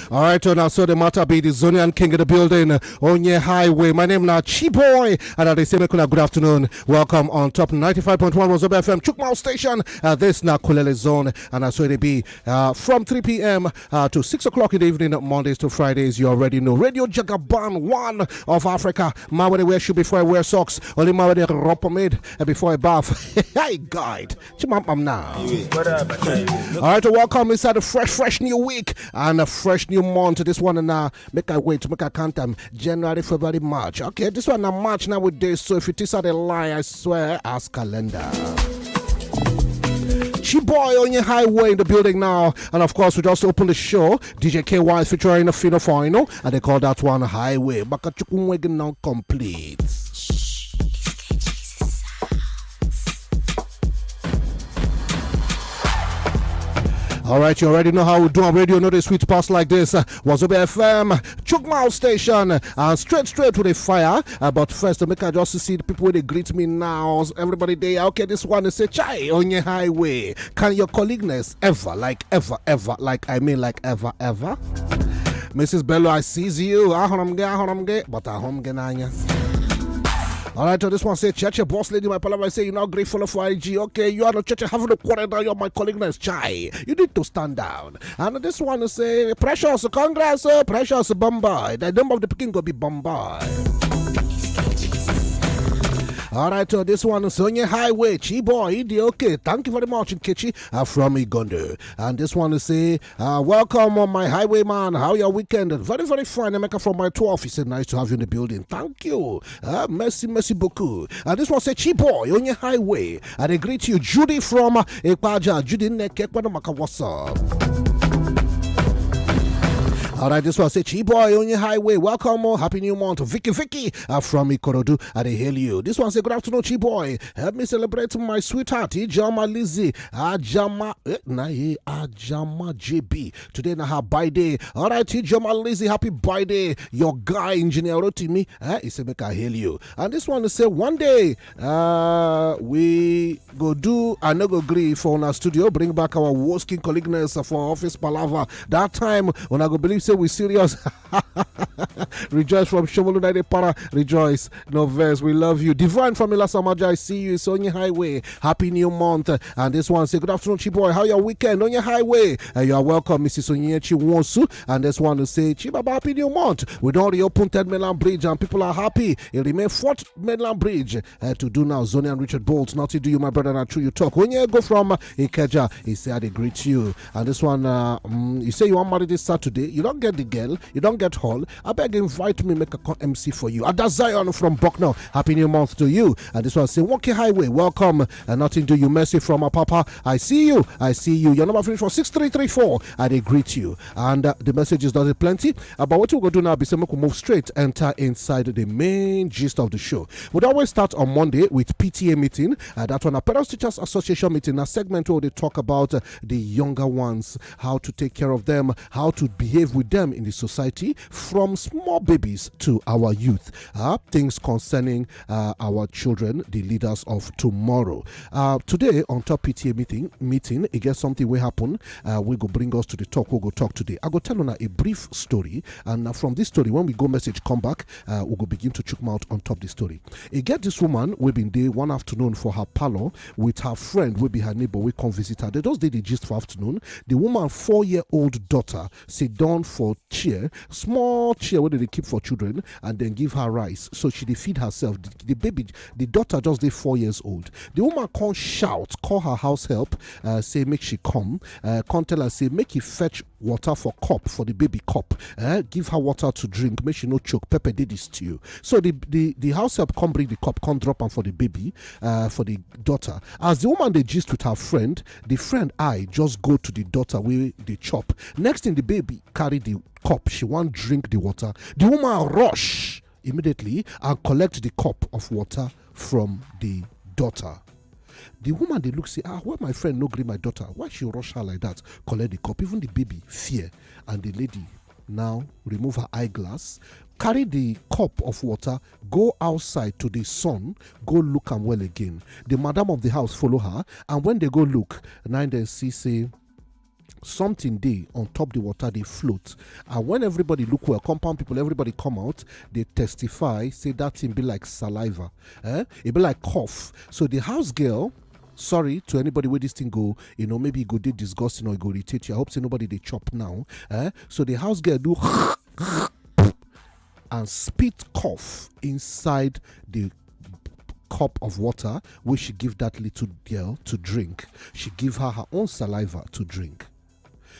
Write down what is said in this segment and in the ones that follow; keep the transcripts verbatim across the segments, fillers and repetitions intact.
All right, so now so the matter be the Zonian King of the building, Onye Highway. My name now Chiboy, and I say make una good afternoon. Welcome on top ninety-five point one Wazobia F M, Chukmao Station. Uh, this now Kulele Zone, and I saw it be uh, from three p m uh, to six o'clock in the evening, Mondays to Fridays. You already know Radio Jagaban, one of Africa. My way wear shoe before I wear socks. Only my way rub pomade uh, before I bath. Hey, guide. Chimam now. All right, welcome inside a fresh, fresh new week and a fresh new month. This one and uh, make I wait, make I count them. January, February, March. Okay, this one now March now with this. So if it is a lie, I swear, ask calendar. Chiboy on your highway in the building now. And of course, we just opened the show. D J K Y is featuring a Fino Final. And they call that one Highway. Bakachukwu Nwege now complete. All right, you already know how we do on radio. Know the sweet pass like this. Uh, Wazobia F M, Chukmao Station, and straight, straight with a fire. Uh, but first, to make I just see the people when they greet me now. Everybody, they okay. This one is say, Chai, on your highway. Can your colleagueness ever, like ever, ever, like I mean, like ever, ever? Missus Bello, I sees you. Ahoramge, ahoramge, but ahomge nanya. All right, so this one say, Church boss lady, my palava say, you're not grateful for I G. Okay, you are not church having a quarter down. You're my colleagueness, Chai. You need to stand down. And this one say, Precious, congrats, uh, Precious Bombay. The name of the picking go be Bombay. All right, so this one is Sonye Highway, Chiboy, Idi, okay. Thank you very much, Nkechi, uh, from Igondo. And this one is say, uh, welcome on my highwayman. How your weekend? Very, very fine. Emeka from my twelve. He said, nice to have you in the building. Thank you. Uh, merci, merci beaucoup. Uh, this one say, Chiboy, on your highway. I dey greet you, Judy from uh, Ekpaja. Judy Nekekwana Maka, what's up? All right, this one say, Chiboy, on your highway. Welcome, oh, happy new month. Vicky, Vicky uh, from Ikorodu, I dey hail you. This one say, good afternoon, Chiboy. Help me celebrate my sweetheart, Ijoma Lizzie. Ajama, eh, na he, Ajama J B. Today na her birthday. All right, Ijoma Lizzie, happy birthday. Your guy, Engineer Rotimi, eh, he say make I hail you. And this one say, one day, uh, we go do, I no go gree for una studio, bring back our working colleagueness for office palava. That time, una go believe say we serious. Rejoice from Shomolu United Para. Rejoice. No verse. We love you. Divine from Ilasamaja, I see you. It's on your highway. Happy new month. And this one say, good afternoon, Chiboy. How your weekend? On your highway. And you are welcome, Missus Onyechi Wonsu. And this one to say, Chibaba, happy new month. We don't reopen Third Mainland Bridge and people are happy. It remains Fourth Mainland Bridge uh, to do now. Zoni and Richard Bolt. Nothing do you, my brother. Not true you talk. When you go from uh, Ikeja, he say, I dey greet you. And this one, uh, mm, you say you want marry this Saturday. You don't get the girl. You don't get hall. I beg, invite me, make a con M C for you. Ada Zion from Bucknell. Happy new month to you. And this one say, Walkie Highway, welcome. And nothing do you, mercy from a papa. I see you. I see you. Your number finish for six three three four. I dey greet you. And uh, the messages does it plenty. Uh, but what we go do now be say make we move straight, enter inside the main gist of the show. We'd always start on Monday with P T A meeting. Uh, that one, a Parents Teachers Association meeting, a segment where they talk about uh, the younger ones, how to take care of them, how to behave with them in the society, from small babies to our youth. Uh, things concerning uh, our children, the leaders of tomorrow. Uh, today, on top P T A meeting, meeting, it gets something will happen. Uh, we go bring us to the talk. We go talk today. I go tell you a brief story, and uh, from this story, when we go message come back, uh, we go begin to chook mouth on top the story. E get this woman we been dey one afternoon for her parlor with her friend wey be her neighbor wey come visit her. They just dey the gist for afternoon. The woman four-year-old daughter sit down for chair, small chair wey dem dey keep for children, and then give her rice. So she dey feed herself. The, the baby, the daughter just dey four years old. The woman come shout, call her house help, uh, say make she come, uh, come tell her say make he fetch water for cup, for the baby cup, eh? Give her water to drink, make she no choke. Pepper did this to you. So the, the, the house help come bring the cup, come drop am for the baby, uh, for the daughter. As the woman dey gist with her friend, the friend eye just go to the daughter wey dey chop. Next thing, the baby carry the cup. She wan drink the water. The woman rush immediately and collect the cup of water from the daughter. The woman dey look say, ah, why my friend no gree my daughter? Why she rush her like that? Collect the cup. Even the baby fear. And the lady now remove her eyeglass, carry the cup of water, go outside to the sun, go look am well again. The madam of the house follow her, and when they go look, now dem see say something dey on top the water, dey float. And when everybody look well, compound people, everybody come out, dey testify say that thing be like saliva. Eh? E be like cough. So the house girl, sorry to anybody where this thing go, you know, maybe e go dey disgusting or e go irritate you. I hope say nobody dey chop now. Eh? So the house girl do and spit cough inside the cup of water wey she give that little girl to drink. She give her her own saliva to drink.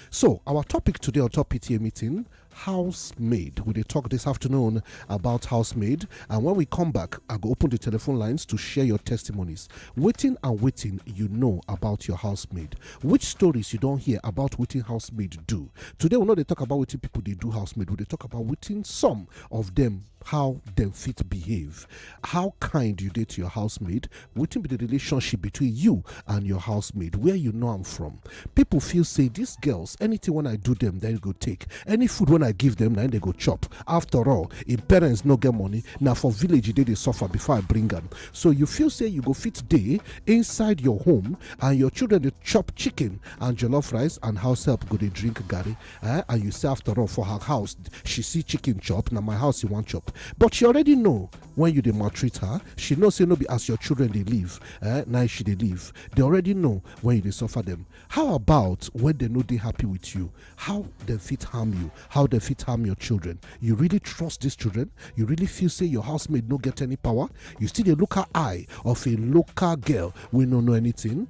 So our topic today on top P T A meeting, housemaid. We dey talk this afternoon about housemaid, and when we come back, I go open the telephone lines to share your testimonies. Wetin and wetin you know about your housemaid? Which stories you don hear about wetin housemaid do? Today we no dey talk about wetin people dey do housemaid. We dey talk about wetin some of them, how dem fit behave, how kind you dey to your housemaid, wetin be the relationship between you and your housemaid, where you know am from. People feel say these girls, anything when I do them, they go take. Any food when I give them, then they go chop. After all, if parents no get money, now for village they dey suffer before I bring them. So you feel say you go fit day inside your home and your children dey chop chicken and jollof rice and house help go dey drink garri, eh? And you say after all for her house she see chicken chop, na my house you wan chop. But she already know when you dey maltreat her. She know say no be as your children dey live, eh, na she dey live. They already know when you dey suffer them. How about when they no dey happy with you? How dem fit harm you? How dem fit harm your children? You really trust these children? You really feel say your housemaid no get any power? You still dey look her eye of a local girl wey no know anything?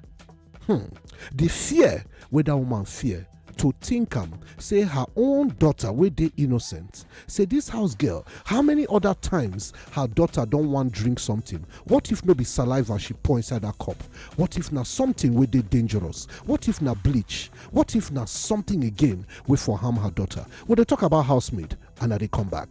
Hmm. The fear wey that woman fear to think am say her own daughter wey dey innocent, say this house girl, how many other times her daughter don wan drink something? What if no be saliva she pour inside that cup? What if na something wey dey dangerous? What if na bleach? What if na something again wey for harm her daughter? We dey talk about housemaid and I dey come back.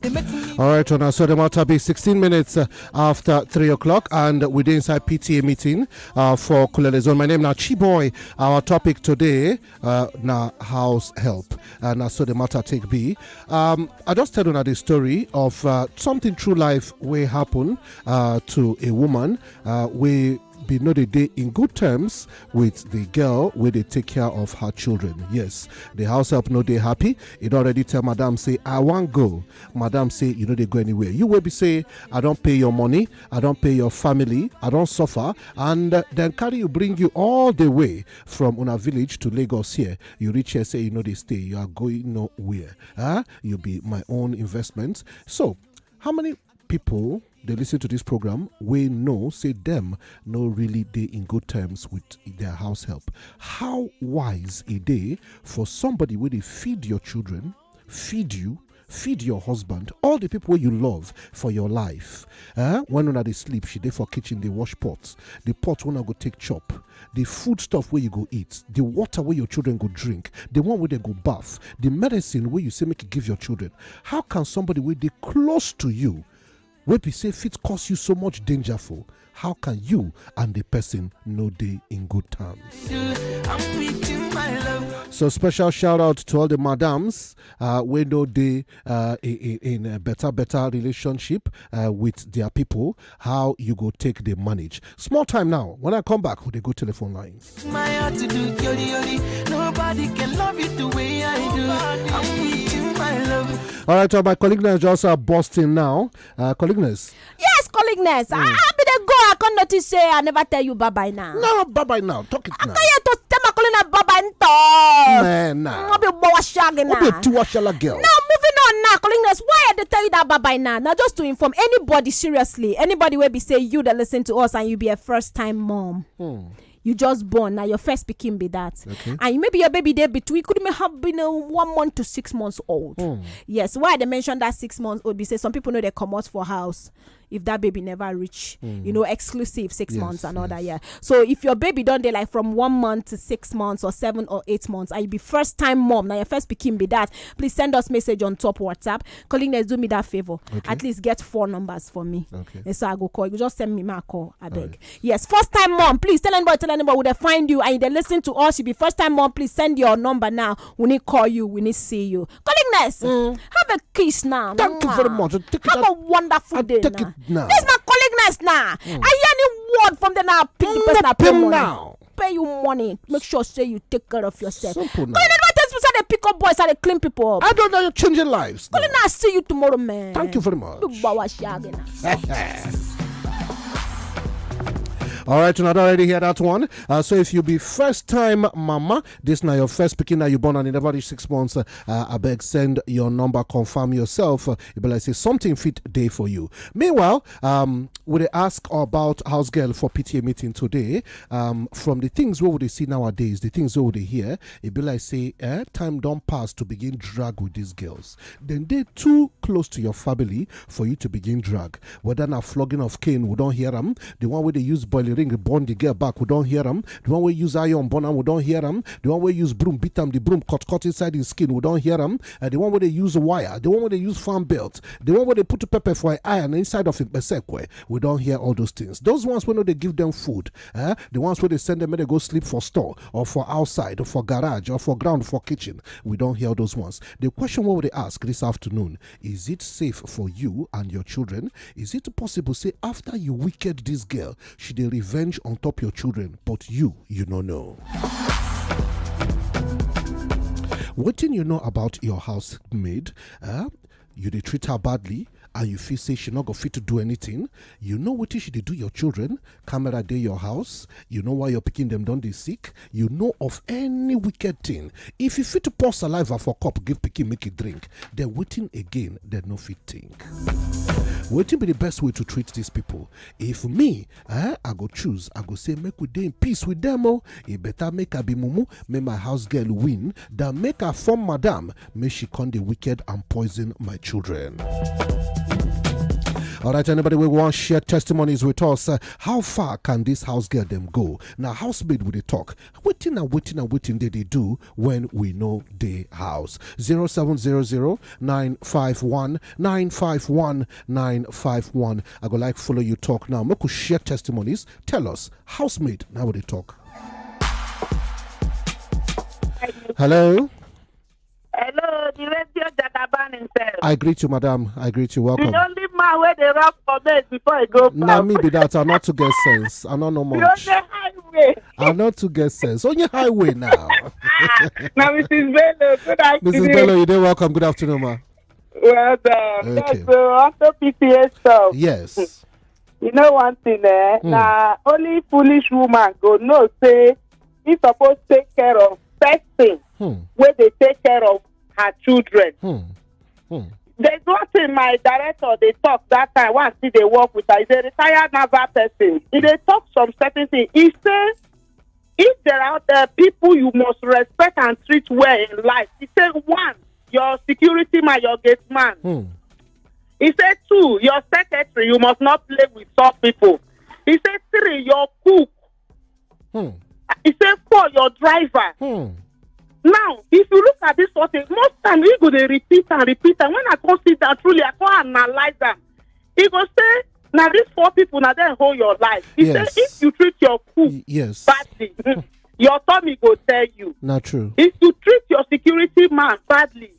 All right, una, so the matter be sixteen minutes uh, after three o'clock, and we dey inside P T A meeting uh, for Kulele Zone. My name na Chiboy. Our topic today uh, na house help, and uh, so the matter take be. Um, I just tell una the story of uh, something true life wey happen uh, to a woman uh, wey be no dey dey in good terms with the girl wey dey take care of her children. Yes, the house help no dey happy. E don already tell madam say, "I wan go." Madam say, "You no dey go anywhere. You wey be say I don pay your money, I don pay your family, I don suffer, and uh, dem carry you, bring you all the way from una village to Lagos here. You reach here, say you no dey stay. You are going nowhere. Huh? You be my own investment." So, how many people dey listen to this program wey know say dem no really dey in good terms with their house help? How wise e dey for somebody wey dey feed your children, feed you, feed your husband, all the people wey you love for your life? Eh? When una dey sleep, she dey for kitchen dey wash pot. The pot wey una go take chop, the food stuff wey you go eat, the water wey your children go drink, the one wey dem go baff, the medicine wey you say make you give your children. How can somebody wey dey close to you, wey be say fit cause you so much danger for, how can you and the person no dey in good terms? So special shout out to all the madams uh, wey no dey uh, in, in a better better relationship uh, with their people. How you go take the manage? Small time now. When I come back, we dey go telephone lines. My heart to do yori yori. Nobody can love you the way I do. I'm with you, my love. All right, uh, my colleague now just uh, busting now. Uh, colleague Ness. Yes, colleague Ness. I, I be the go. I can't notice say I never tell you bye bye now. No, bye bye now. Talk it now. I can't to tell my colleague bye bye now. Nah, nah. I'll be bowa shaggy now. I'll be a tiwa shala girl. Now moving on now, colleague Ness. Why I dey tell you that bye bye now? Now just to inform anybody seriously, anybody wey be say you that listen to us and you be a first time mom. You just born now, your first pikin be that. Okay. And maybe your baby dey between, could may have been uh, one month to six months old. Yes, why I dey mention that six months old be say some people know they comot for house if that baby never reach, you know, exclusive six Yes, months and all that. yes. Yeah. So if your baby don dey like from one month to six months or seven or eight months, and you be first time mom, now your first pikin be that, please send us message on top WhatsApp. Colleague Ness, do me that favor. Okay. At least get four numbers for me. Okay. And so I go call. You just send me my call, I beg. Yes, first time mom, please tell anybody, tell anybody who they find you and they listen to us. You be first time mom, please send your number now. We need call you, we need see you. Colleague Ness, have a kiss now. Thank you very Mwah. much. I take it Have out. a wonderful I day take now. it now. This is my colleague Ness now. I hear any word from the now, pick the person I pay Nothing money. now. pay you money, make sure say you take care of yourself. Simple now. Come on, never tell people say they pick up boys and they clean people up. I don't know, you're changing lives. Come on, now. I'll see you tomorrow, man. Thank you very much. Big Bawa Shagina. All right, you not already hear that one. Uh, so if you be first time mama, this now your first picking that you born and you never reach six months, uh, uh, I beg send your number, confirm yourself. Uh, you be like say something fit day for you. Meanwhile, um, we dey ask about house girl for P T A meeting today. Um, from the things we would see nowadays, the things we would hear, it be like say, eh, time don't pass to begin drag with these girls. Then they too close to your family for you to begin drag. Whether na flogging of cane, we don't hear them. The one where they use boiling ring burn the girl back, we don't hear them. The one where use iron burn am, we don't hear them. The one where use broom beat am, the broom cut cut inside his skin, we don't hear them. Uh, the one where they use wire, the one where they use fan belt, the one where they put pepper for an eye and inside of it, we don't hear all those things. Those ones we know they give them food, eh? The ones where they send them, they go sleep for store or for outside or for garage or for ground for kitchen. We don't hear those ones. The question we would ask this afternoon: is it safe for you and your children? Is it possible say after you wicked this girl, she dey revenge on top your children, but you, you no know? Wetin you know about your housemaid? Eh? You dey treat her badly and you feel say she no go fit to do anything. You know wetin she dey do your children. Camera dey your house. You know why your pikin dem don dey sick. You know of any wicked thing. If you fit to pour saliva for cup, give pikin make e drink. Then wetin again dem no fit think? Wetin be the best way to treat these people? If me, eh, I go choose, I go say make we dey in peace with them. Oh, e better make I be mumu, make my house girl win, than make I form madam, make she come the wicked and poison my children. All right, anybody we want share testimonies with us? Uh, how far can this house girl them go? Now, housemaid with the talk. Waiting and waiting and waiting they, they do when we know the house. Zero seven zero zero nine five one nine five one nine five one. I go like follow you talk now. Make we share testimonies. Tell us, housemaid, now what they talk. Hello? Hello, the radio Jagaban himself. I greet you, madam. I greet you. Welcome. The only man where they rock for bed before I go. Now me be that. I not to get sense. I don't know much. The only highway. I not to get sense. Only highway now. Now, Missus Bello, good afternoon. Missus Bello, you dey welcome. Good afternoon, ma. Well done. Okay. Yes, so after P T A stuff. Yes. You know one thing, eh? Hmm. Now, only foolish woman go know say he supposed take care of person Hmm. where they take care of her children. Hmm. Hmm. There's one thing my director they talk that time. One thing they work with her is a retired naval person. He they talk some certain thing. He say if there are other people you must respect and treat well in life, he say one, your security man, your gate man. Hmm. He say two, your secretary, you must not play with some people. He say three, your cook. Hmm. He say four, your driver. Hmm. Now, if you look at this sort of thing, most time you go dey repeat and repeat. And when I come sit down, truly, I come analyze am. He go say, now these four people, now they hold your life. He Yes. say, if you treat your cook Y-, yes. badly, your tummy go tell you. Not true. If you treat your security man badly,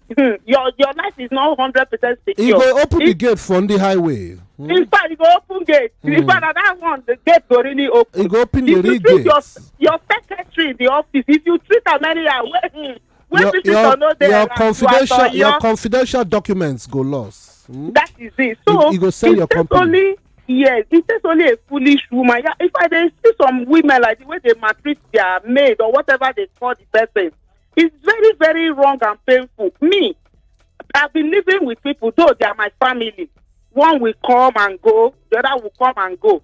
your your life is not hundred percent secure. He go open the If gate from the highway. Hmm? In fact, you go open gate. In Hmm. fact, na that one, the gate go really open. He go open the If you real treat your gate. your secretary in the office, if you treat am anyhow, when, hmm, when Your, visitor your, no dey your around, you are confidential, your your confidential documents go lost. Hmm? That is it. So You, you go sell it your takes company. only, yes, it takes only a foolish woman. Yeah, if I dey see some women like the way they maltreat their maid or whatever they call the person, it's very, very wrong and painful. Me, I've been living with people, though they are my family. One will come and go, the other will come and go.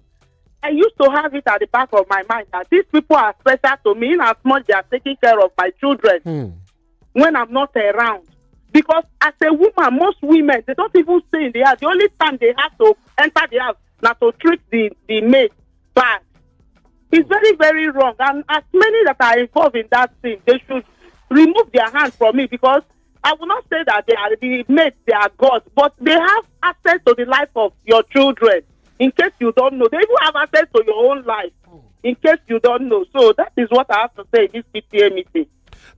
I used to have it at the back of my mind that these people are special to me in as much they are taking care of my children Hmm. when I'm not around. Because as a woman, most women, they don't even stay in the house. The only time they have to enter the house now to treat the, the maid bad. It's very, very wrong. And as many that are involved in that thing, they should remove their hands from it, because I will not say that they are the maids, they are gods, but they have access to the life of your children. In case you don't know, they even have access to your own life. In case you don't know. So that is what I have to say in this P T A meeting.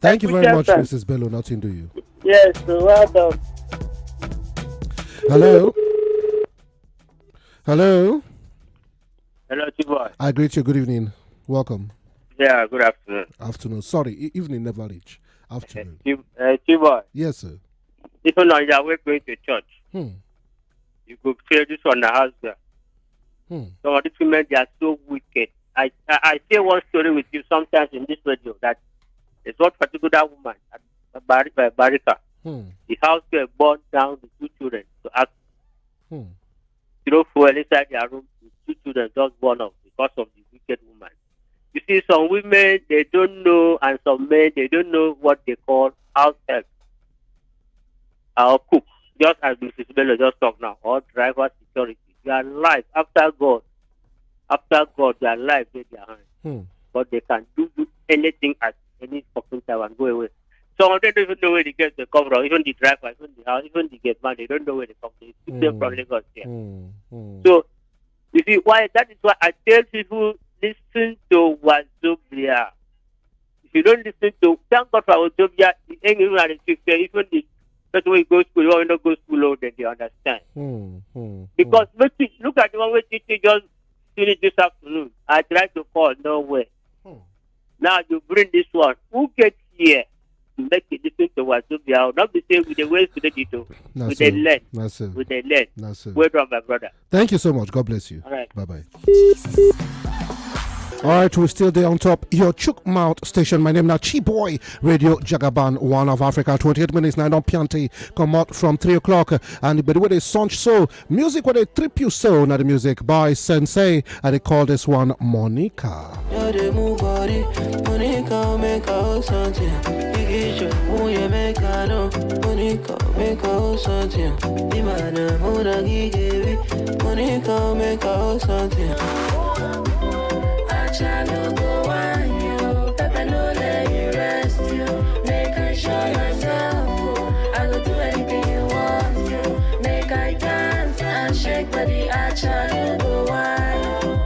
Thank you very much, Missus Bello. Nothing do you. Yes, so well done. Hello? Hello? Hello, Chiboy. I greet you. Good evening. Welcome. Yeah, good afternoon. Afternoon. Sorry, e- evening never reach. Afternoon. Chief, uh, Chief boy, Yes, sir. Even on your way going to church, Hmm. You go say this one na house girl. Hmm. Some of these women, they are so wicked. I, I, I share one story with you sometimes in this radio that is what particular woman at Bar- uh, Barika, Hmm. The house girl burned down the two children to ask Hmm. throw fuel inside their room. The two children just burn up because of the wicked woman. You see, some women, they don't know, and some men, they don't know what they call house help or cook. Just as Missus Bello just talked now, or driver security. Their life after God, after God, their life in their hands. Hmm. But they can do, do anything at any fucking time and go away. Some of them don't even know where the girls they come from, even the driver, even the house, even the gate man, they don't know where they come from. They took them from Hmm. Lagos here. Hmm. Hmm. So, you see, why that is why I tell people listen to Wazobia. If you don't listen to, thank God for Wazobia, the English and the six, even the person who go school, you don't go school, oh, then they understand. Hmm. Hmm. Because wetin, look at the one wey teaching just finish this afternoon. I try to call, no way. Hmm. Now you bring this one. Who get here? Make it listen to Wazobia. Not be say we dey waste today, Dito. We dey learn. We dey learn. Well done, my brother. Thank you so much. God bless you. All right. Bye bye. All right, we're still there on top. Your Chook Mouth station. My name now Chi Boy Radio Jagaban, one of Africa. Twenty-eight minutes now. Don't piante come out from three o'clock. And by the way, they sunch so music where they trip you so. Now the music by Sensei, and they call this one Monica. You dey move body, Monica make her own something. Big issue, who you make her know? Monica make her own something. The man, uh, Mona Gigi, Monica make her own something. Acha no go want you, Pepe no let you rest you. Make I show yourself, oh. I go do anything you want you. Make I dance and shake body, Acha no go want you.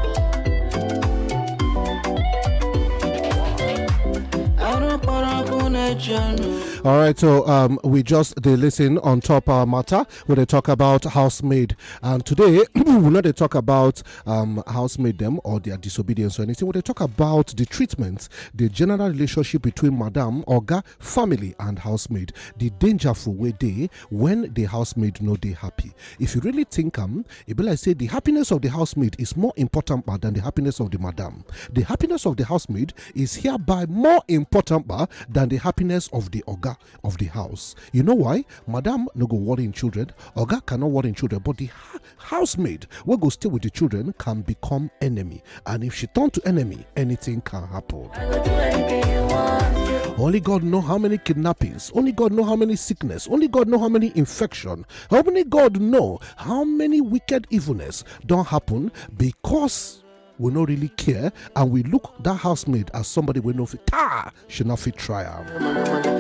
All right, so um, we just they listen on top our matter where they talk about housemaid, and today we not they talk about um housemaid them or their disobedience or anything. We they talk about the treatment, the general relationship between madam, oga, family, and housemaid. The dangerful way they when the housemaid no they happy. If you really think um, it be like say the happiness of the housemaid is more important than the happiness of the madam. The happiness of the housemaid is hereby more important than the happiness of the oga of the house. You know why? Madam no go worry in children, oga cannot worry in children, but the ha- housemaid will go stay with the children can become enemy. And if she turn to enemy, anything can happen. Only God know how many kidnappings. Only God know how many sickness. Only God know how many infection. Only God know how many wicked evilness don't happen because we no really care and we look that housemaid as somebody we no fit. Ah, she not fit try am.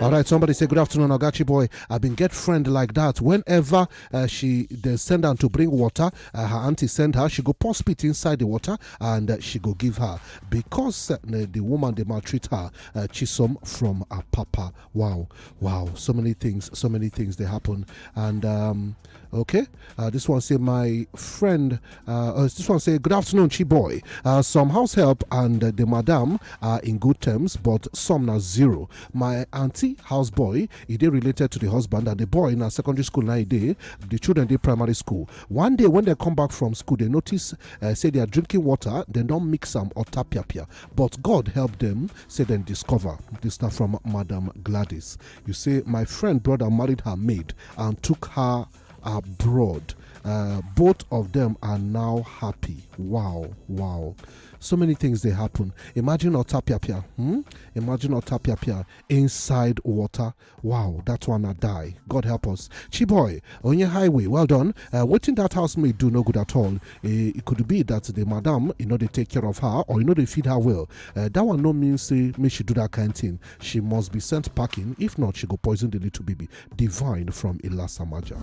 All right, somebody say good afternoon, Ogachi boy. I been get friend like that. Whenever uh, she they send her to bring water, uh, her auntie send her. She go pour spit inside the water and uh, she go give her because uh, the, the woman they maltreat her. Uh, Chisom from her papa. Wow, wow. So many things, so many things they happen. And um, okay, uh, this one say my friend. Uh, uh, this one say good afternoon, Chiboy. Uh, some house help and uh, the madam are in good terms, but some na zero. My auntie house boy, he dey related to the husband and the boy in a secondary school now he dey. The children dey primary school. One day when they come back from school, they notice uh, say they are drinking water. They don't mix some or tapiapia. But God help them. Say then discover. This now from Madam Gladys. You say my friend brother married her maid and took her abroad. Uh, both of them are now happy. Wow, wow. So many things they happen. Imagine Otapiapia. Hmm? Imagine Otapiapia inside water. Wow, that one I die. God help us. Chiboy, on your highway, well done. Uh, waiting that house may do no good at all. Uh, it could be that the madam, you know, they take care of her or you know they feed her well. Uh, that one no means say may she do that kind of thing. She must be sent packing. If not, she go poison the little baby. Divine from Ilasamaja.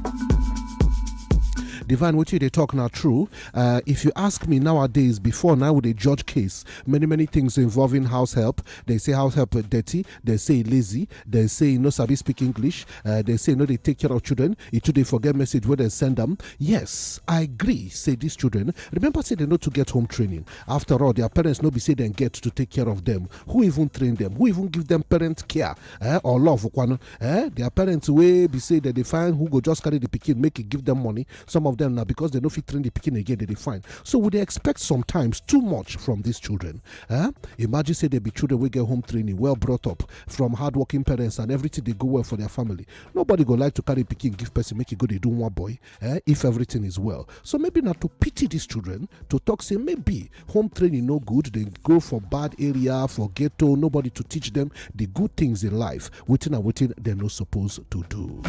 Divine, what you dey talk now true. Uh, if you ask me nowadays, before now with a judge case, many many things involving house help. They say house help dirty. They say lazy. They say no sabi speak English. Uh, they say no they take care of children. It too they forget message where they send them. Yes, I agree. Say these children. Remember, say they not to get home training. After all, their parents no be say them get to take care of them. Who even train them? Who even give them parent care, eh, or love? Kwano, eh? Their parents way be say that they find who go just carry the pikin, make it give them money. Some of them now because they no fit train the pikin again, they dey find. So would they expect sometimes too much from these children? Eh? Imagine say they be children we get home training, well brought up from hardworking parents, and everything they go well for their family. Nobody go like to carry pikin give person make it go they do one boy, eh, if everything is well. So maybe not to pity these children, to talk say maybe home training no good, they go for bad area, for ghetto, nobody to teach them the good things in life. Waiting and waiting, they're not supposed to do.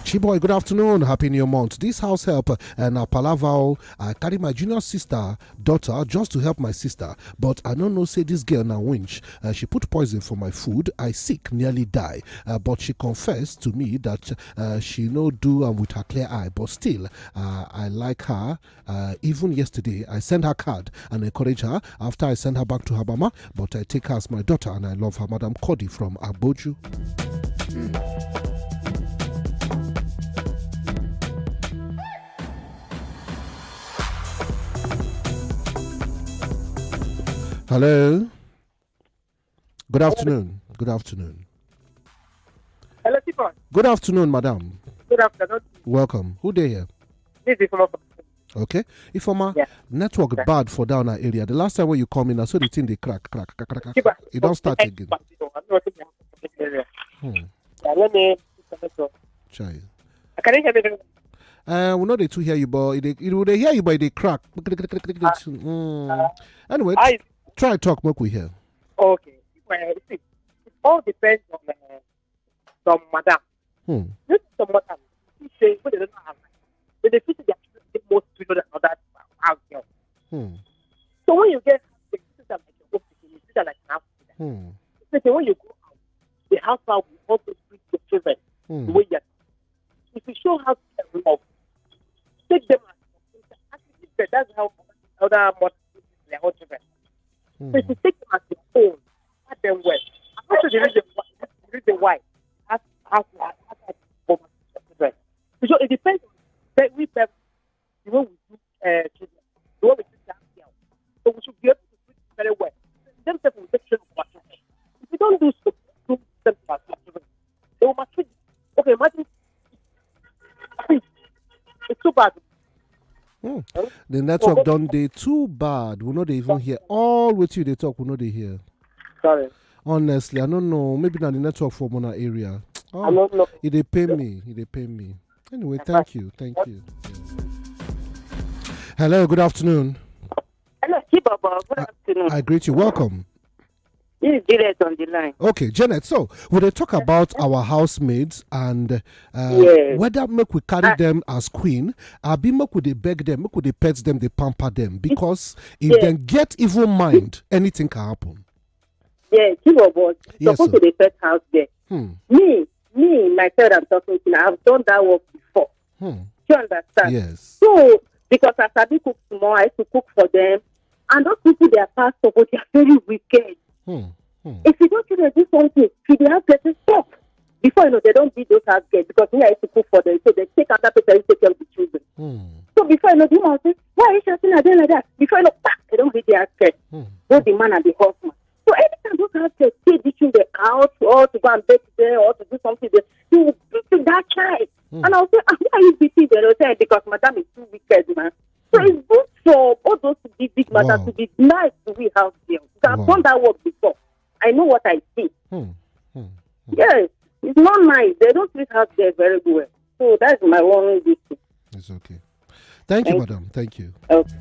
Chiboy, good afternoon. Happy New Month. This house help, uh, na Palavao. I carry my junior sister daughter just to help my sister, but I don't know say this girl na winch. Uh, she put poison for my food. I sick, nearly die. Uh, but she confessed to me that uh, she no do am with her clear eye. But still, uh, I like her. Uh, even yesterday, I sent her card and encourage her. After I sent her back to her mama, but I take her as my daughter and I love her. Madam Cody from Aboju. Hello. Good afternoon. Good afternoon. Hello, Stephen. Good afternoon, madam. Good afternoon. Welcome. Who dey here? This is Ifoma. Okay. Ifoma, yeah. Network, yeah, bad for down our area. The last time when you come in, I saw the thing they crack, crack, crack, crack, crack. Chiba, it don't start again. I'm not in the area. Hmm. Yeah, let me disconnect you. Chai. Can you hear me very well? Uh, we know they too hear you, but it, it, they hear you, but they crack. Mm. Anyway, I try talk, make we hear. Okay. Well, you see, it all depends on uh, some madam. Hmm. You know, some madam, you say, when they don't have, when they feel their children dey more superior than other house girls. Hmm. So when you get, you see them like your own pikin, you see them like an African. Hmm. It's like when you go out, the house help will also treat the children the way you are. If you show how to love, take them as your own. That's how other mothers treat their own children. So if you take them as your own, treat them well. And also the reason why, the reason why, as, as, as, as, as children. So it depends on the, we, the way we do uh, children, the way we treat our girls. So we should be able to treat them very well. Them self will take care of our children. If we don't do so, do them to our children, they will maltreat. Okay, imagine. Please, it's too bad. Hmm. The network don dey too bad. We no dey even hear all wetin you dey talk. We no dey hear. Sorry. Honestly, I don't know. Maybe na the network for Mona area. Oh, I don't know. It dey pain me. It dey pain me. Anyway, thank you. Thank you. Hello, good afternoon. Hello, Chibobo. Good afternoon. I greet you. Welcome. This is Juliet on the line. Okay, Janet. So, we dey talk about our housemaids and uh, yes, whether make we carry them as queen, abi make we dey beg them, make we dey pet them, dey pamper them, because if they get evil mind, anything can happen. Yeah, Chibobo, yes, suppose to dey pet house girl. Hmm. Me, me, myself, I'm talking to you. I've done that work before. Hmm. Do you understand? Yes. So, because I sabi cook small, I used to cook for them. And those people, they are pastors, but they are very wicked. Hmm. Hmm. If you don't see them do something, if they have to stop. Before you know, they don't beat those house girls because me, I used to cook for them. So they take another person, I used to take care of the children. Hmm. So before you know, the woman will say, "Why are you shouting at them like that?" Before you know, pack, they don't beat the house girl. Hmm. Both the man and the husband. So anytime those house girls take the children out or to go and beg them or to do something, they, they will beat that child. Hmm. And I'll say, "Ah, why are you beating them?" They'll say, "Because madam is too wicked, man." So it's good for all those big, big matters to be nice to we house girls. I've done that work before. I know what I see. Hmm. Hmm. Hmm. Yes, it's not nice. They don't treat house girls very well. So that's my one this thing. It's okay. Thank you, madam. Thank you. Okay.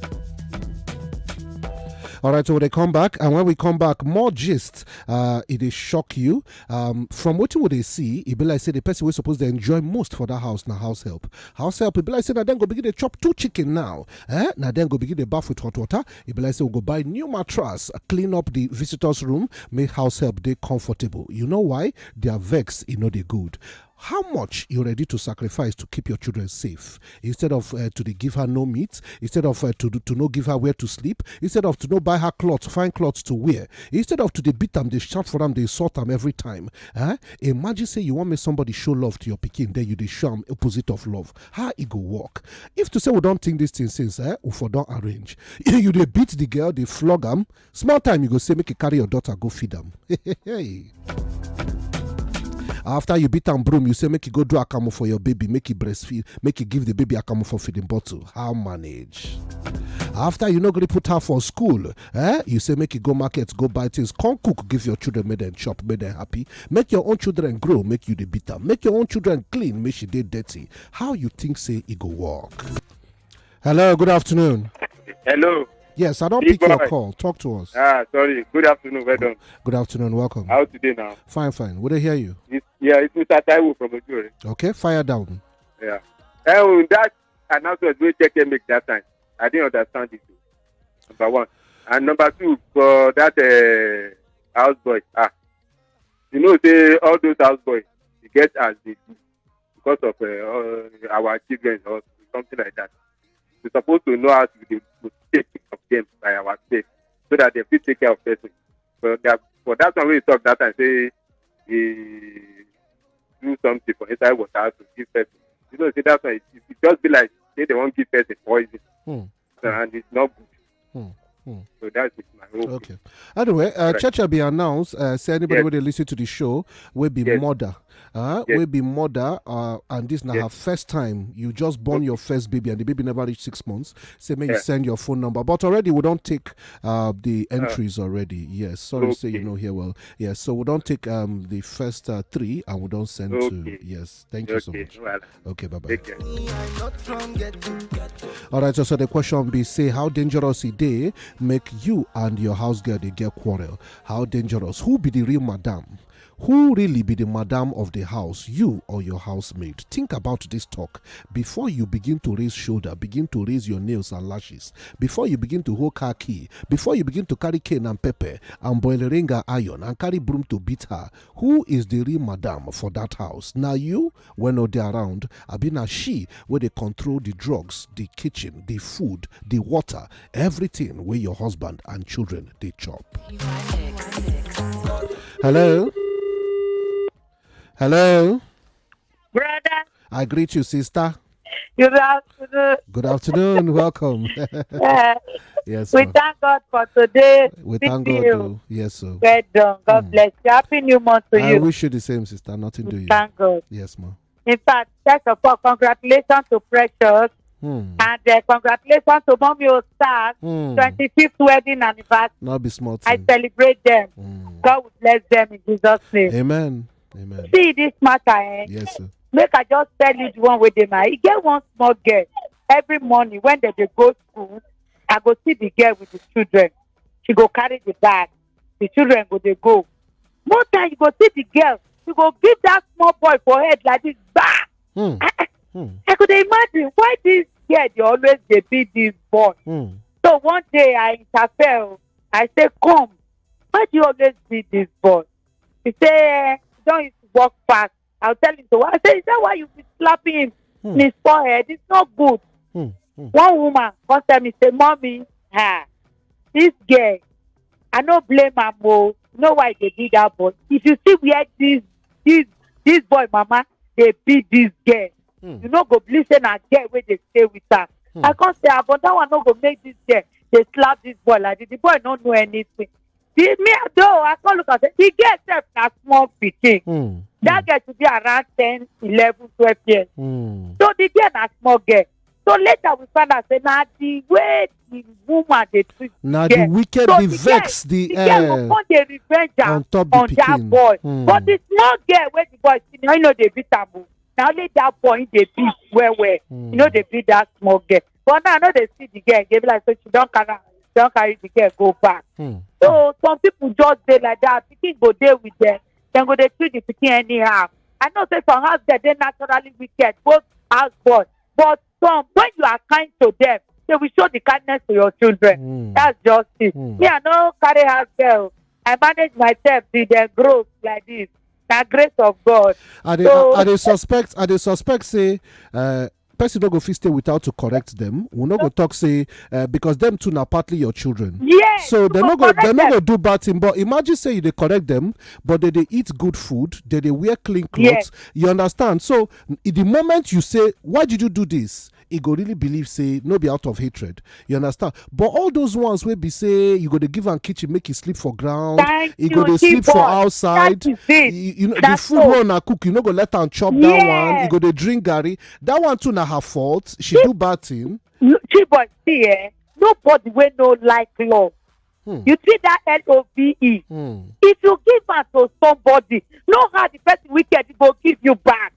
All right, so they come back, and when we come back, more gist. Uh, it is shock you. Um, from what you would see, it be like say the person we supposed to enjoy most for that house na house help. House help, it be like say na then go begin to chop two chicken now. Eh? Na then go begin to bath with hot water. It be like say we go buy new mattress, clean up the visitors' room, make house help dey comfortable. You know why? Their vex, e no dey good. How much you ready to sacrifice to keep your children safe? Instead of uh, to dey give her no meat, instead of uh, to, to no give her where to sleep, instead of to no buy her cloth, fine cloth to wear, instead of to dey beat am, dey shout for am, dey insult am every time. Eh? Imagine say you want make somebody show love to your pikin, then you dey show am opposite of love. How e go work? If to say we don think this thing since, eh, we for don arrange. You dey beat the girl, dey flog am. Small time you go say make you carry your daughter go feed am. Hey. After you beat am broom, you say make you go do akamu for your baby, make you breastfeed, make you give the baby akamu for feeding bottle. How manage? After you no gree put her for school, eh? You say make you go market, go buy things, come cook, give your children, make them chop, make them happy, make your own children grow, make you dey beat am, make your own children clean, make she dey dirty. How you think say e go work? Hello, good afternoon. Hello. Yes, I don't Big pick your boy. Call. Talk to us. Ah, sorry. Good afternoon. Well done. Good afternoon. Welcome. How today now? Fine, fine. We dey hear you. It's, yeah, it's Mister Taiwo from Ojore. Okay, fire down. Yeah. Um, that announcement wey Cheke make that time, I didn't understand it. Number one. And number two, for that uh, house boy, ah, you know say all those house boys, they get as they do because of uh, uh, our children or something like that. We supposed to know how to dey take care of them by ourselves so that they fit take care of person. But that, for that one wey you talk that time say he do something for inside water to give person. You know say that one it, it just be like say they wan give person poison. Hmm. So, and it's not good. Hmm. Hmm. So that's it, my hope. Okay. Anyway, uh, Right. Cheche be announced. Uh, say anybody Yes. Wey dey listen to the show will be Yes. Mother. Uh, Yes. Will be mother, uh, and this na Yes. Her first time. You just born your first baby, and the baby never reach six months. Say make you Yeah. Send your phone number, but already we don take uh, the entries already. Yes, sorry, say you Okay. No hear well. Yes, so we don take um, the first uh, three, and we don send to. Okay. Yes, thank you so Okay. Much. Well, Okay, bye bye. Take care. All right, so, so the question be say, how dangerous e dey make you and your house girl dey get quarrel? How dangerous? Who be the real madam? Who really be the madam of the house, you or your housemaid? Think about this talk before you begin to raise shoulder, begin to raise your nails and lashes, before you begin to hold car key, before you begin to carry cane and pepper and boil ring and iron and carry broom to beat her. Who is the real madam for that house? Na you wey no dey around, abi na she wey dey control the drugs, the kitchen, the food, the water, everything wey your husband and children dey chop? Hello? Hello? Brother, I greet you, sister. good afternoon. Good afternoon. Welcome. Uh, Yes, we ma. Thank God for today. We Speak thank to God. you. Oh, yes, sir. Well done. God Mm. Bless you. Happy New Month to I you. Wish you the same, sister. Nothing do you. Thank God. Yes, ma. In fact, first of all, congratulations to Precious Hmm. and uh, congratulations to Mommy Ostar. Hmm. Twenty-fifth wedding anniversary. Not be small I thing. Celebrate them. Hmm. God will bless them in Jesus' name. Amen. Amen. See this matter, eh? Yes, sir. Make I just tell you the one wey dey my. E get one small girl. Every morning when dem dey go school, I go see the girl with the children. She go carry the bag. The children go dey go. More time you go see the girl. She go give that small boy for head like this. Bah! Hmm. Ah, ah. Hmm. I go dey imagine why this girl dey always dey beat this boy. Hmm. So one day I interfere. I say, "Come, why do you always beat this boy?" He say, "Eh, he don used to walk fast." I'll tell him to. I say, "Is that why you be slapping him Hmm. in his forehead? It's not good." Hmm. Hmm. One woman come tell me say, "Mommy, ah, this girl, I no blame am o. You know why they do that boy? If you see where this this this boy mama dey beat this girl, Hmm. you no go believe say na girl wey dey stay with her." Hmm. I come say, "Ah, but that one no go make this girl dey slap this boy like this. The boy no know anything." The me though I come look and say the girl sef na small pikin. Hmm. That girl should be around ten, eleven, twelve years. Hmm. So the girl na small girl. So later we find out say na the way the woman dey treat Na the the girl. wicked, So the the vex, girl, the the girl uh, go come dey revenge am on top the on that pikin. Boy. Hmm. But the small girl wey the boy see, you know, dey beat am o. Na only that boy he dey beat well well. Hmm. You know, dey beat that small girl. But now I no dey see the girl again. Be like say she don carry, don carry the girl go back. Hmm. So some people just dey like that. Pikin go dey with them. Dem go dey treat the pikin anyhow. I know say some house girl dey naturally wicked, both house boy. But some, when you are kind to them, they will show the kindness to your children. Hmm. That's just it. Hmm. Me, I no carry house girl. I manage myself till dem grow like this. Na grace of God. I dey So- I dey suspect I dey suspect say uh, person no go fit stay without to correct them. We no go talk say uh, because them too na partly your children. Yes. So you they go no go correct they no them. go do bad thing. But imagine say you dey correct them, but they dey eat good food, they dey wear clean clothes. Yes. You understand? So i- the moment you say, "Why did you do this?" He go really believe say no be out of hatred. You understand? But all those ones wey be say you go dey give am kitchen, make e sleep for ground, Thank e go you, dey sleep for T-boy. Outside. That is it. You, you know, the That's food all. Wey una cook, you no go let am chop that one. You Yes. Go dey drink garri. That one too na her fault. She do bad thing. No, T-boy, see, eh? Nobody wey no like love. Hmm. You see that L O V E. Hmm. If you give am to somebody, no how the person wicked go give you back.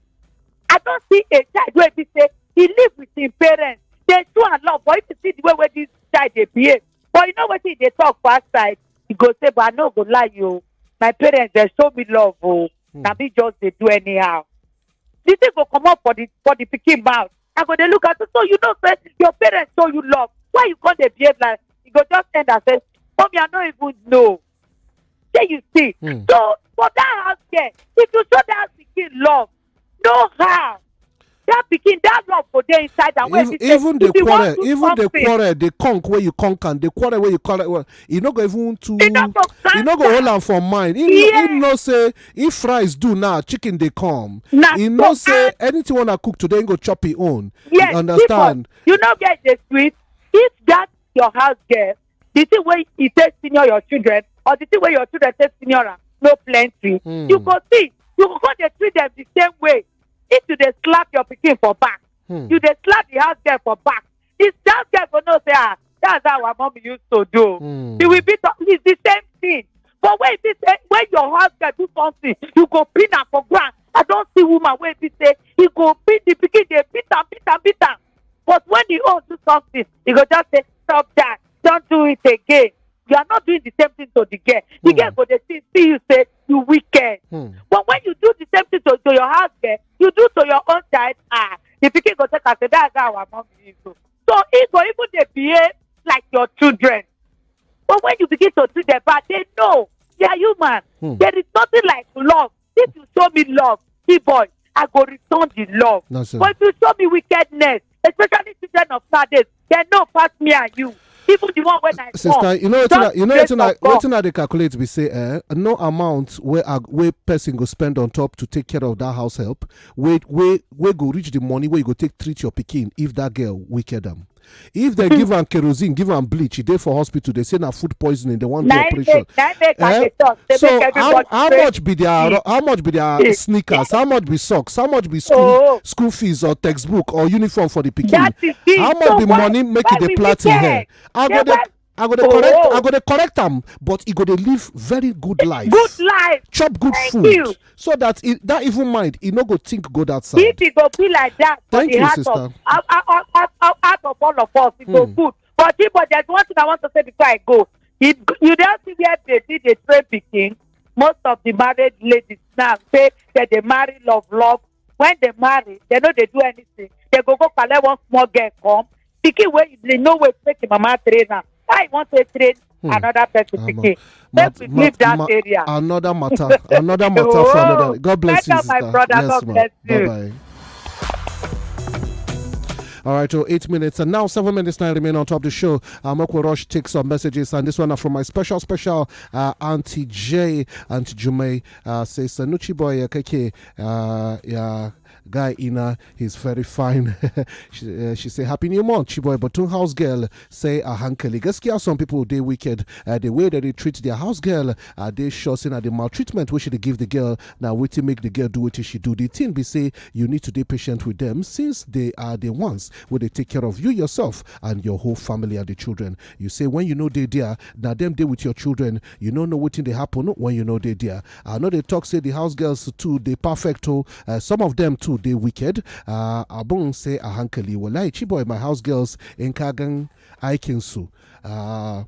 I don see a child wey be say he live with him parents. They show am love, but if you see the way wey this child dey behave, but you know wetin he dey talk for outside, he go say, "But I no go lie you, my parents dey show me love o, Hmm. na me just dey do anyhow." The thing go comot for the for the pikin mouth. I go dey look at you, so you know say your parents show you love. Why you come dey behave like? He go just end and say, "Mommy, I no even know." Shey you see? Hmm. So for that house girl, if you show that pikin love, no how that pikin, that love go dey inside am. Wey Even, be say even the if you wan quarrel, do even the something, quarrel, the conk where you conk and the quarrel where you quarrel, well, you no go even too. e no go You no go stand hold am for mind. He, Yes. He know say if fries do now, chicken dey come. Na He so know say I- anything wanna cook today, he go chop his own. Yes, You understand? People, you know where the sweet. If that your house girl, the thing wey e take senior your children, or the thing wey your children take senior am, no plenty. Hmm. You go see, you go come dey treat them the same way. If you dey slap your pikin for back, Hmm. you dey slap the house girl for back. The house girl go know say, "Ah, that's how our mommy used to do." Hmm. She will beat up. It's the same thing. But when you say, when your house girl do something, you go pin am for ground. I don see woman wey be say he go beat the pikin, dey beat am, beat am, beat am. But when the old do something, he go just say, "Stop that. Don't do it again." You are not doing the same thing to the girl. The Hmm. Girl go dey see, see you say you wicked. Hmm. But when you do the same thing to, to your house girl, you do to your own child. Ah, the pikin go take am say, "That's how our mommy is." So, so he go even dey behave like your children. But when you begin to treat them bad, they know they are human. Hmm. There is nothing like love. If you show me love, see, boy, I go return the love. That's it. But if you show me wickedness, especially children of nowadays, they know pass me and you. Even the one when I Sister, come, you know wetin I, just you know grace wetin I, of God. Wetin I dey calculate be say, eh, no amount where I, where person go spend on top to take care of that house help, where where where go reach the money where you go take treat your pikin if that girl wicked am. If they give am kerosene, give am bleach, e dey for hospital, they say na food poisoning, they want do Na im operation. make, na im make I Eh? dey talk. They So make how, everybody how pray. Much be their how much be their sneakers? How much be socks? How much be school Oh. School fees or textbook or uniform for the pikin? That is it. How much So be why- money make why e dey we plait in care? Hair? I go Then dey why- I go dey Oh. Correct. I go dey correct am, but e go dey live very good life. Good life. Chop good Thank food. You. So that e, that evil mind, e no go think go that side. If e go be like that for Thank the you, heart sister. Of, out, out, out, out, out of all of us, e go Hmm. Good. But people, there's one thing I want to say before I go. If you don't see where baby dey train pikin, most of the married ladies now say that they marry love, love. When they marry, they no dey do anything. They go go collect one small girl come. Pikin wey they no wait make the mama train am. Why you want to train Hmm. another person Ah, pikin? ma- Make we leave that ma- area. Another matter. Another matter for Oh, another. God bless you, welcome, my sister. Brother. Yes, God ma. Bless you. Bye bye. All right, so eight minutes and now seven minutes now remain on top of the show. Uh, make we rush take some messages, and this one are from my special, special uh, Auntie J. Auntie Jumay uh, says, "Nuchi boy, uh, kake, uh, yeah, guy Ina, he's very fine." She, uh, she say, "Happy new month, Chiboy, but two house girl say a hankali." Gaskiya, some people dey wicked. Uh, the way that they treat their house girl, uh, they sure say na the maltreatment wey she dey give the girl, na wetin make the girl do wetin she do. The thing be say you need to dey patient with them since they are the ones wey dey take care of you yourself and your whole family and the children. You say when you no dey there, na them dey with your children. You no know wetin dey happen when you no dey there. I no dey talk say the house girls too dey perfect o. Uh, some of them too dey wicked. Uh, Abun say a hankali. Wallahi, Chiboy, my house girls in Kagan Aikinsu. Uh,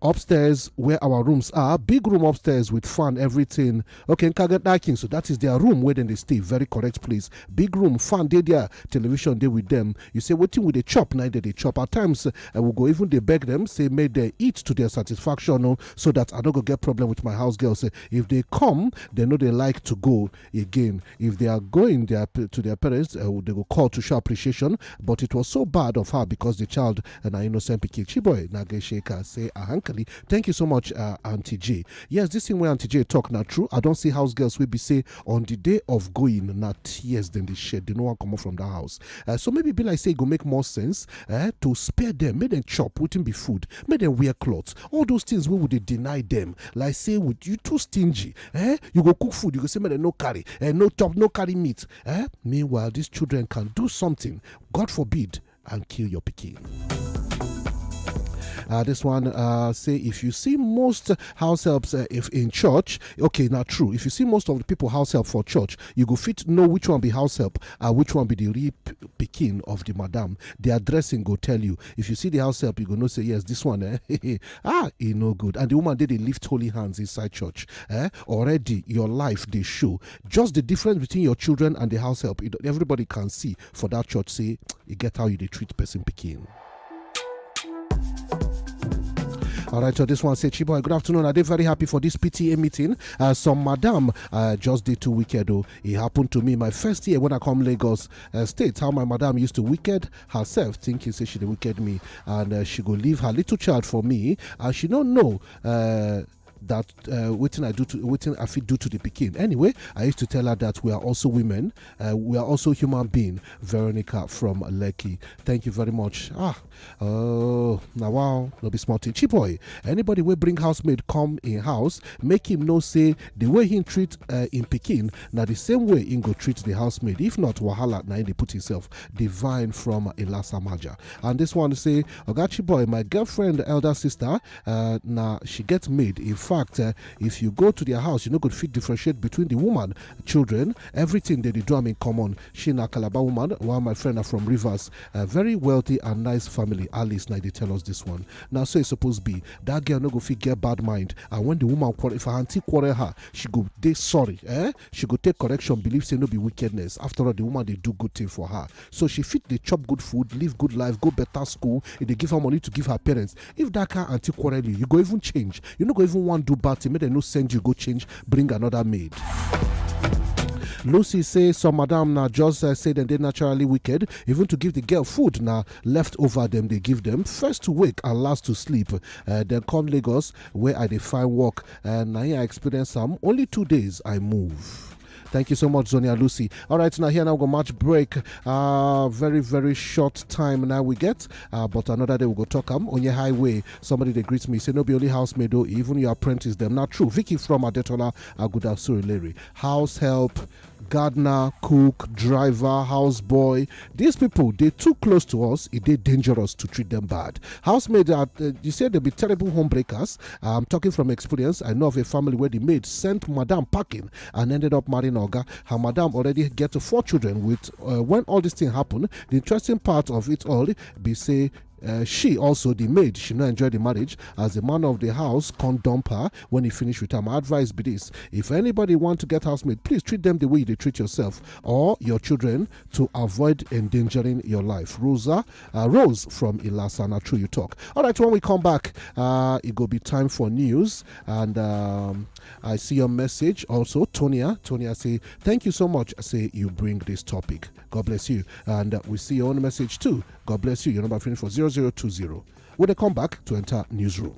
upstairs where our rooms are, big room upstairs with fan, everything. Okay, Nkaga Dakin, so that is their room where then they stay. Very correct place. Big room, fan dey there, television dey with them. You say, "Wetin we dey chop?" Now they dey chop. At times, I will go even dey beg them, say, "Make they eat to their satisfaction, oh, so that I don't go get problem with my house girls." Eh, if they come, they know they like to go again. If they are going their, to their parents, uh, they go call to show appreciation. But it was so bad of her because the child and an innocent pikin. Chiboy, Nage Shaker, say, "Ahankali." Thank you so much, uh, Auntie J. Yes, this thing where Auntie J talk now true. I don't see house girls will be say on the day of going, not tears, then they shed. They no one come up from that house. Uh, so maybe be like say, go make more sense, eh, to spare them, make them chop, wouldn't be food, make them wear clothes. All those things we would deny them. Like say, "Would you too stingy? Eh? You go cook food, you go say, make them no carry, eh, no chop, no carry meat." Eh? Meanwhile, these children can do something, God forbid, and kill your pikin. Uh, this one uh, say, "If you see most house helps, uh, if in church, okay, not true. If you see most of the people house help for church, you go fit know which one be house help and which one be the real p- pikin of the madam. Their dressing go tell you. If you see the house help, you go know say, yes, this one, eh, ah, e no good." And the woman did they lift holy hands inside church. Eh? Already your life they show. Just the difference between your children and the house help, it, everybody can see for that church. Say, you get how you dey treat person pikin. All right, so this one say, "Chiboy, good afternoon. I dey very happy for this P T A meeting. Uh, some madam, uh, just did too wicked, oh. It happened to me my first year when I come Lagos, uh, State. How my madam used to wicked herself, thinking say she dey wicked me, and, uh, she go leave her little child for me, and she don't know, uh, that, uh, wetin I do to, wetin I fit do to the pikin. Anyway, I used to tell her that we are also women, uh, we are also human being." Veronica from Lekki. Thank you very much. Ah, oh, now wow, no be small thing. Chiboy, anybody will bring housemaid come in house, make him know say the way he treat, uh, in pikin, now the same way he go treat the housemaid. If not, wahala, now he put himself. Divine from Ilasa Maja. And this one say, "Oga Chiboy, my girlfriend, elder sister, uh, now she gets maid. In fact, uh, if you go to their house, you no go fit differentiate between the woman, children, everything they dey do am in common. She na Calabar woman, while my friend are from Rivers, a very wealthy and nice family." Alice, now they tell us this one. Now, so it's supposed to be. That girl no go fit get bad mind. And when the woman quarrel, if her auntie quarrel her, she go dey sorry. Eh? She go take correction, believe say no be wickedness. After all, the woman they do good thing for her. So she fit they chop good food, live good life, go better school. If they give her money to give her parents, if that kind auntie quarrel you, you go even change. You no go even want do bad thing. Make they no send you go change, bring another maid. Lucy say some madam now just, uh, say them they naturally wicked. Even to give the girl food now, left over them they give them. First to wake and last to sleep. Uh, then come Lagos where I dey find work. And I experience some only two days I move. Thank you so much, Zonia Lucy. All right, now here now we go match break. Uh, very, very short time now we get. Uh, but another day we go talk am on your highway. Somebody they greet me, say, "No be only housemaid, though, even your apprentice, them not true." Vicky from Adetola, Aguda Surulere. House help, gardener, cook, driver, house boy. These people, they too close to us. It they dangerous to treat them bad. Housemaid, uh, uh, you say they be terrible homebreakers. I'm talking from experience. I know of a family where the maid sent madam packing and ended up marrying Oga. Her madam already get four children with, uh, when all this thing happened. The interesting part of it all be say, uh, she also the maid, she no enjoy the marriage as the man of the house can't dump her when he finished with her. My advice be this: if anybody want to get housemaid, please treat them the way you treat yourself or your children to avoid endangering your life. Rosa, uh, Rose from Ilasa, na true you talk. All right, when we come back, uh, it go be time for news, and, um, I see your message also, Tonia. Tonia say, "Thank you so much." I say you bring this topic. God bless you, and, uh, we see your own message too. God bless you. Your number finish for zero zero two zero. When they come back to enter newsroom.